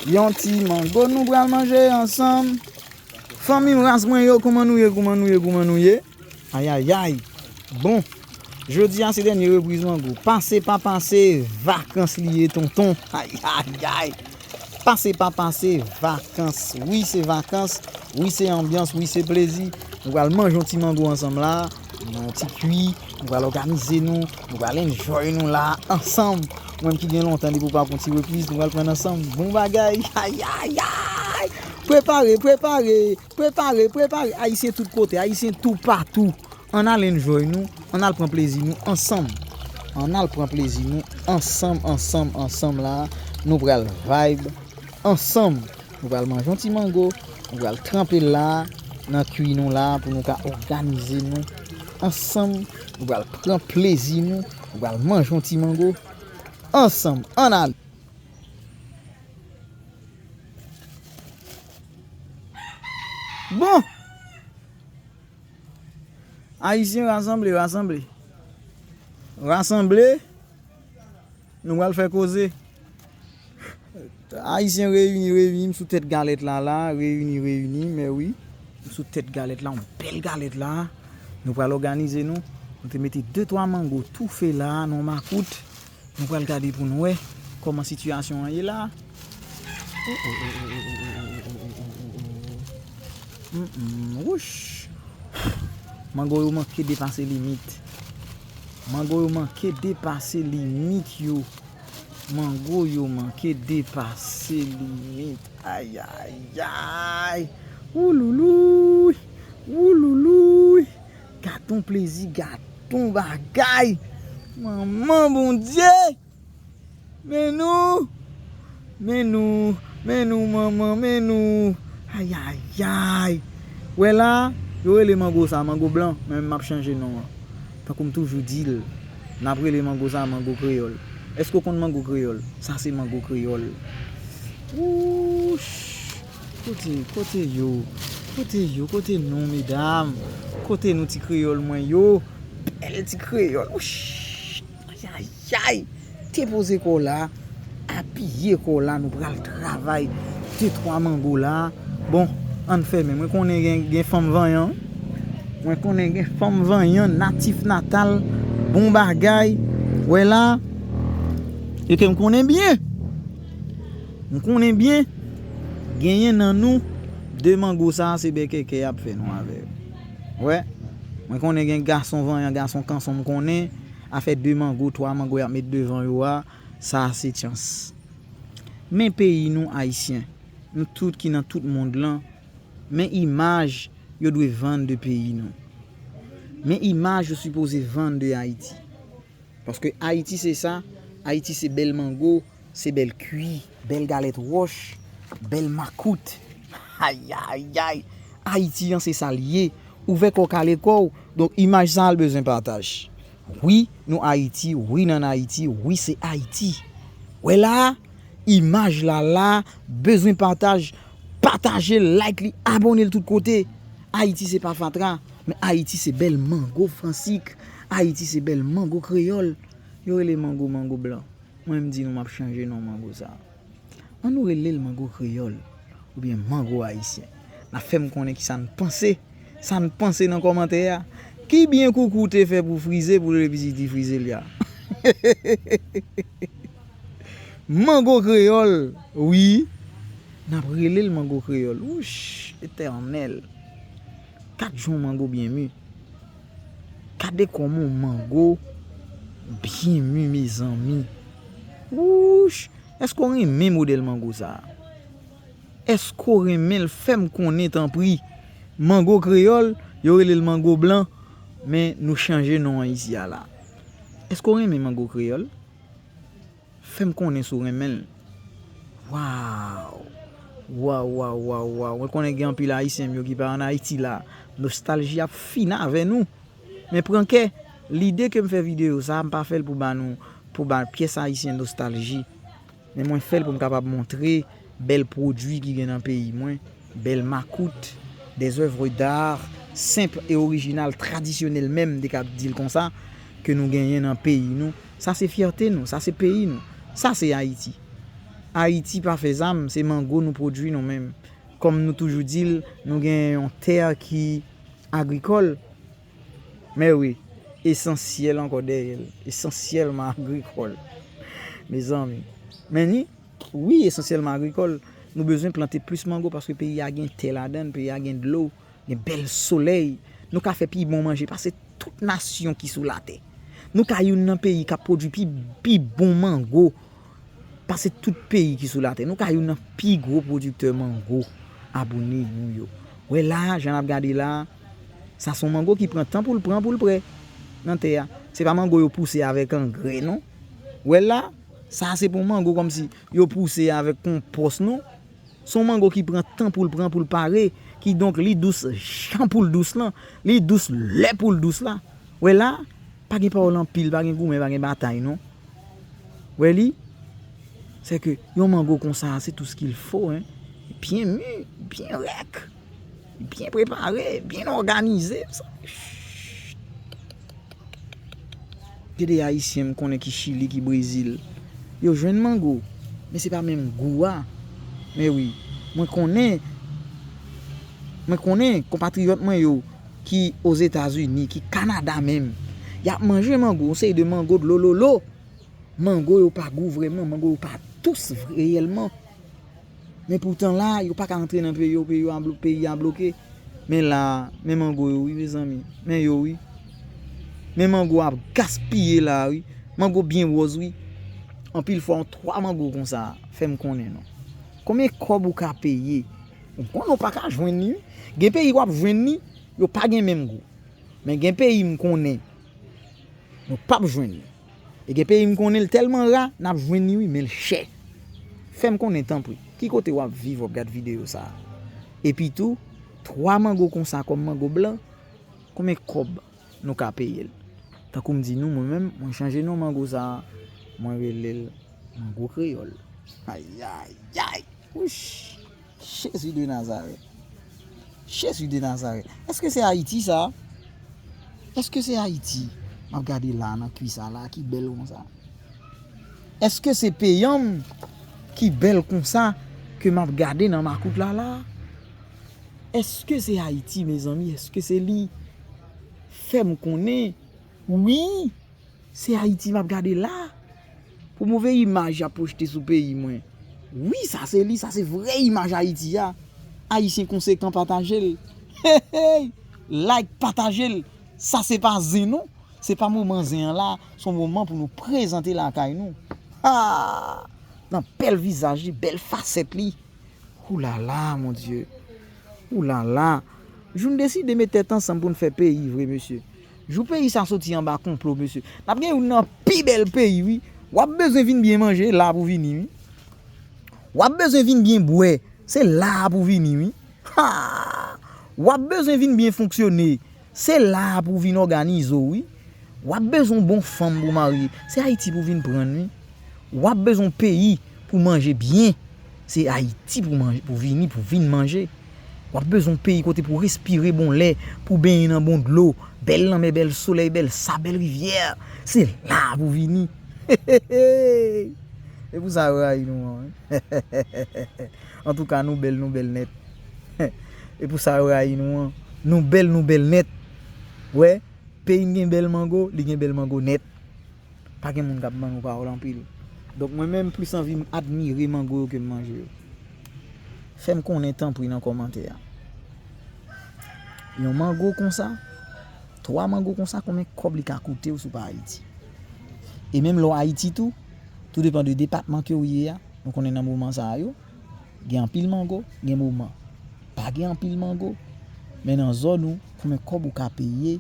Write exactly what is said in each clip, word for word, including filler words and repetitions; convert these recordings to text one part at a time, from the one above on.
Yon ti mango nou pral manje ansanm. Fanmi ras mwen yo, kouman nou ye, kouman nou ye, kouman nou ye? Ayayay. Bon, jodi a se dènye repriz mango. Pase pa pase, vakans li ye, tonton. Ayayay. Pase pa pase, vakans. Wi, se vakans. Wi, se anbyans. Wi, se plezi. Nou pral manje yon ti mango ansanm la. Yon ti kwi. Nou pral òganize nou. Nou pral enjoy nou la ansanm. Ou menm ki gen lontan depi w pa pran ti repriz, nou pral pran ansanm. Bon bagay. Ayayay. Prepare, prepare. Prepare, prepare. Ayisyen tout kote. Ayisyen toupatou. Ann al enjoy nou, ann al pran plezi nou ansanm. Ann al pran plezi nou ansanm, ansanm, ansanm la. Nou pral vibe ansanm. Nou pral manje yon ti mango, nou pral tranpe l la, nan kwi nou la, pou nou ka òganize nou ansanm. Nou pral pran plezi nou, nou pral manje yon ti mango ansanm. Ann al. Bon! Ayisyen, rasanble, rasanble. Rasanble, nou pral fè koze. Ayisyen reyini, reyini, m sou tèt galèt la, la, reyini, reyini, mè wi. M sou tèt galèt la, yon bèl galèt la. Nou pral òganize nou. Nou te mete de twa mango toufe la, nan makout. Nou pral gade pou n wè kòman sitiyasyon an ye la. Mm, mm, wouch. Mango yo manke depase limit. Mango yo manke depase limit yo. Mango yo manke depase limit. Ayayay. Wouloulouy. Wouloulouy. Gad on plezi, gad on bagay. Manman Bondye. Men nou, men nou, men nou, manman, men nou. Ayayay. Wè la, yo rele mango sa, mango blan, men m ap chanje non an. Tankou m toujou di l, n ap rele mango sa mango kreyòl. Èske w konn mango kreyòl? Sa se mango kreyòl. Wouch! Kote, kote yo? Kote yo? Kote nou, medam? Kote nou, ti kreyòl mwen yo? Bèl ti kreyòl. Wouch! Ayayay! Depoze kò w la, apiye kò w la, nou pral travay de twa mango la. Bon, ann fèmen. Mwen konnen gen, gen fanm vanyan. Mwen konnen gen fanm vanyan, natif natal, bon bagay. Wè la, e ke m konnen byen. M konnen byen, genyen nan nou, de mango sa, se bèkèkè y ap fè nou avè yo. Wè, mwen konnen gen gason vanyan, gason kanson m konnen, afè de mango, twa mango y ap met devan yo a, sa se chans. Men peyi nou Ayisyen, nou tout ki nan tout mond lan, men imaj yo dwe vann de peyi nou. Men imaj yo sipoze vann de Ayiti. Paske Ayiti se sa, Ayiti se bèl mango, se bèl kwi, bèl galèt wòch, bèl makout. Ayayay! Ayiti an se sa l ye. Ouvè kò w, kale kò w. Donk, imaj sa a l bezwen pataj. Wi, nou Ayiti, wi, n ann Ayiti, wi, se Ayiti. Wè la, imaj la la, bezwen pataj. Pataje l, like li, abòne l tout kote. Ayiti se pa fatra, men Ayiti se bèl mango fransik. Ayiti se bèl mango kreyòl. Yo rele mango, mango blan. Mwen, m di nou, m ap chanje non mango sa. Ann nou rele l mango kreyòl, oubyen mango ayisyen. N ap fè m konnen kisa n panse. Sa n panse nan kòmantè a. Ki byen Koukou te fè pou frize, pou l repitit li frize l a? Mango kreyòl, wi. N ap rele l mango kreyòl. Wouch, etènèl. Gad jan yon mango byen mi. Gade kòman yon mango byen mi, mezanmi. Wouch, èske w renmen modèl mango sa a? Èske w renmen l? Fè m konnen, tanpri. Mango kreyòl, yo rele l mango blan, men nou chanje non an isi a la. Èske w renmen mango kreyòl? Fè m konnen si w renmen l. Waw! Waw, waw, waw, waw. Mwen konnen gen anpil Ayisyen m yo ki pa ann Ayiti la. Nostalji ap fini avè nou. Men pran kè, lide ke m fè videyo sa a, m pa fè l pou ba nou, pou ba pyès Ayisyen nostalji. Men mwen fè l pou m kapab montre bèl pwodui ki gen nan peyi mwen, bèl makout, des œuvres d'art senp e orijinal, tradisyonèl menm, m te ka di l konsa, ke nou genyen nan peyi nou. Sa se fyète nou, sa se peyi nou. Sa se Ayiti. Ayiti pa fè zam, se mango nou pwodui nou menm. Kòm nou toujou di l, nou gen yon tè ki agrikòl. Men wi, esansyèl ankò dèyè l. Esansyèlman agrikòl. Mezanmi. Men ni, wi, esansyèlman agrikòl. Nou bezwen plante plis mango paske peyi a gen tè ladan l, peyi a gen dlo, gen bèl solèy. Nou ka fè pi bon manje pase tout nasyon ki sou latè. Nou ka youn nan peyi k ap pwodui pi, pi bon mango pase tout peyi ki sou latè. Nou ka youn nan pi gwo pwodiktè mango abone nou yo. Wè la, jan n ap gade la, sa se yon mango ki pran tan pou l pran, pou l prè nan tè a. Se pa mango yo pouse avèk angrè, non. Wè la, sa se pou mango kòmsi yo pouse avèk konpòs, non. Se yon mango ki pran tan pou l pran, pou l pare. Kidonk, li dous jan pou l dous lan. Li dous lè pou l dous la. Wè la, pa gen pawòl anpil, pa gen goumen, pa gen batay, non. Wè li, se ke yon mango konsa, c'est tout ce qu'il faut, hein. Byen mi, byen rèk, byen prepare, byen òganize. Gen de Ayisyen m konnen ki Chili, ki Brezil. Yo jwenn mango, men se pa menm gou a. Men wi, mwen konnen, mwen konnen konpatriyòt mwen yo ki Ozetazini, ki Kanada menm, y ap manje mango, yon seri de mango dlololo. Mango yo pa gou vrèman, mango yo pa dous reyèlman. Men poutan la, yo pa ka antre nan peyi yo, peyi yo a blo-, peyi a bloke. Men la, men mango yo wi, mezanmi. Men yo wi. Men mango ap gaspiye la wi. Mango byen wòz wi. Anpil fwa, yon twa mango konsa, fè m konnen non. Konbyen kòb ou ka peye? Ou konnen ou pa ka jwenn li wi. Gen peyi w ap jwenn li, yo pa gen menm gou. Men gen peyi m konnen, nou p ap jwenn li. E gen peyi m konnen l tèlman ra, n ap jwenn li wi, men l chè. Fè m konnen tanpri, ki kote w ap viv, w ap gad videyo sa a? Epi tou, twa mango konsa kòm mango blan, konbyen kòb nou ka peye l? Tankou m di nou, mwen menm, mwen chanje non mango sa a, mwen rele l mango kreyòl. Ayayay! Wouch! Jezi de Nazarèt. Jezi de Nazarèt. Èske se Ayiti sa? Èske se Ayiti? M ap gade la nan kwi sa la ki bèl konsa. Èske se peyanm ki bèl konsa ke m ap gade nan makout la la? Èske se Ayiti, mezanmi? Èske se li? Fè m konnen. Wi! Se Ayiti m ap gade la. Pou move imaj y ap pwojte sou peyi mwen. Wi, sa se li, sa se vrè imaj Ayiti a. Ayisyen konsekan, pataje l. Hey, hey! Like, pataje l. Sa se pa zen non. Se pa moman zen an la. Se yon moman pou nou prezante lakay nou. Ha! Nan bèl vizaj li, bèl fasèt li. Oulala, mon Dieu. Oulala. Jou n deside met tèt ansanm pou n fè peyi vre, mesye. Jou peyi sa soti anba konplo, mesye. N ap gen youn nan pi bèl peyi, wi. W ap bezwen vin byen manje, la pou vini, wi. W ap bezwen vin byen bwè, se la pou vini, wi. Ha! W ap bezwen vin byen fonksyone, se la pou vin òganize w, wi. W ap bezwen yon bon fanm pou marye, se Ayiti pou vin pran l, wi. W ap bezwen yon peyi pou manje byen, se Ayiti pou manje, pou vini, pou vin manje. W ap bezwen yon peyi kote pou respire bon lè, pou benyen nan bon dlo, bèl lanmè, bèl solèy, bèl sab, bèl rivyè. Se la pou vini. E pou sa yo rayi nou an, wi. Antouka, nou bèl, nou bèl nèt. E pou sa yo rayi nou an, nou bèl, nou bèl nèt. Wè, peyi n gen bèl mango, li gen bèl mango nèt. Pa gen moun k ap ban nou pawòl anpil. Donk, mwen menm, plis anvi m admire mango yo ke m manje yo. Fè m konnen, tanpri, nan kòmantè a. Yon mango konsa, twa mango konsa, konbyen kòb li ka koute w si w pa Ayiti? E menm lè w Ayiti tou, tou depann de depatman ke w ye a, nou konnen nan moman sa a yo, gen anpil mango, gen moman pa gen anpil mango, men nan zòn ou, konbyen kòb ou ka peye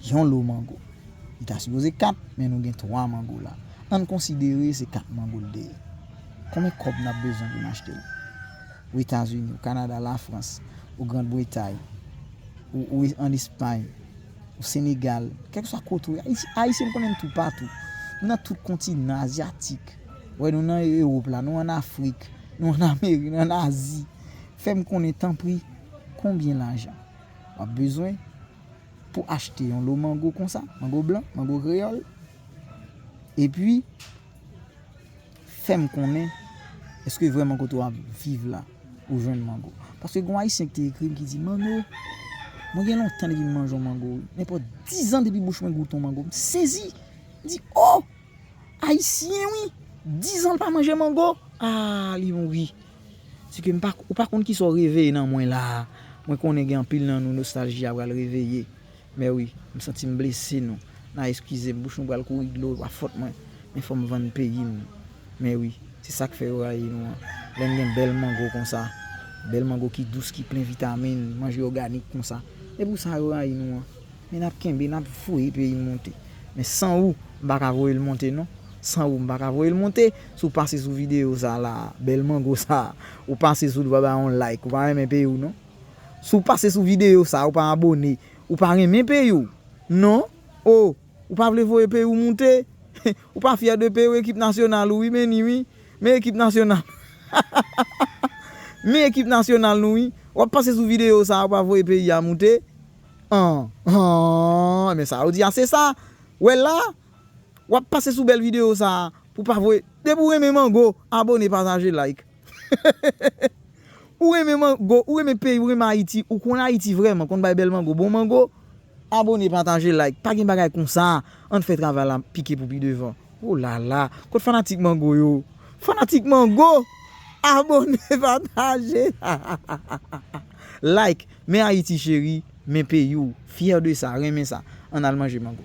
yon lo mango? Li ta sipoze kat, men nou gen twa mango la. Ann konsidere se kat mango l te ye. Konbyen kòb n ap bezwen pou n achte l? Ou Etazini, ou Kanada, Lafrans, ou Grann Bretay, ou, ou ann Espay, ou Senegal, kèlkeswa kote w ye, Ayiti, Ayisyen m konnen n toupatou. Nou nan tout kontinan azyatik. Wè, nou nan Ewòp la, nou ann Afrik, nou ann Amerik, nou ann Azi. Fè m konnen, tanpri, konbyen lajan w ap bezwen pou achte yon lo mango konsa, mango blan, mango kreyòl. Epi, fè m konnen Èske vrèman kote w ap viv la, ou jwenn mango? Paske gen yon ayisyen ki te ekri m ki di, Manno, mwen gen lontan depi m manje yon mango. Nenpòt diz an depi bouch mwen goute yon mango. M sezi. M di, oh! Ayisyen, wi! Diz an l pa manje mango. Ah, li mouri. Se ke m pa, ou pa konn kisa w reveye nan mwen la. Mwen konnen gen anpil nan nou nostalji a pral reveye. Men wi, m santi m blese nou. N a eskize m, bouch nou pral kouri dlo, pa fòt mwen. Men fò m vann peyi m. Men wi, se sa k fè yo rayi nou an. Lè n gen bèl mango konsa, bèl mango ki dous, ki plen vitamin, manje òganik konsa. E pou sa yo rayi nou an. Men n ap kenbe, n ap voye peyi n monte. Men san ou, m pa ka voye l monte non. San ou, m pa ka voye l monte. Si w pase sou videyo sa la, bèl mango sa, ou pase sou li, ou pa ba yon like, ou pa renmen peyi w non. Si w pase sou videyo sa, ou pa abòne, ou pa renmen peyi w non. Oh, ou pa vle voye peyi w monte. Ou pa fyè de peyi w, ekip nasyonal ou wi, men ni wi. Men ekip nasyonal. Men ekip nasyonal nou wi. W ap pase sou videyo sa, ou pa voye peyi a monte. An, an, men sa yo di a se sa. Wè la, w ap pase sou bèl videyo sa pou pa voye. Depi w renmen mango, abòne, pataje, like. Ou renmen mango, ou renmen peyi, ou renmen Ayiti, ou konn Ayiti vrèman, konn bay bèl mango, bon mango, abòne, pataje, like. Pa gen bagay konsa. Ann fè travay la pike pou pi devan. Oh la la, kot fanatik mango yo? Fanatik mango, abòne, pataje. Like, men Ayiti cheri, men peyi w. Fyè de sa, renmen sa. Ann al manje mango.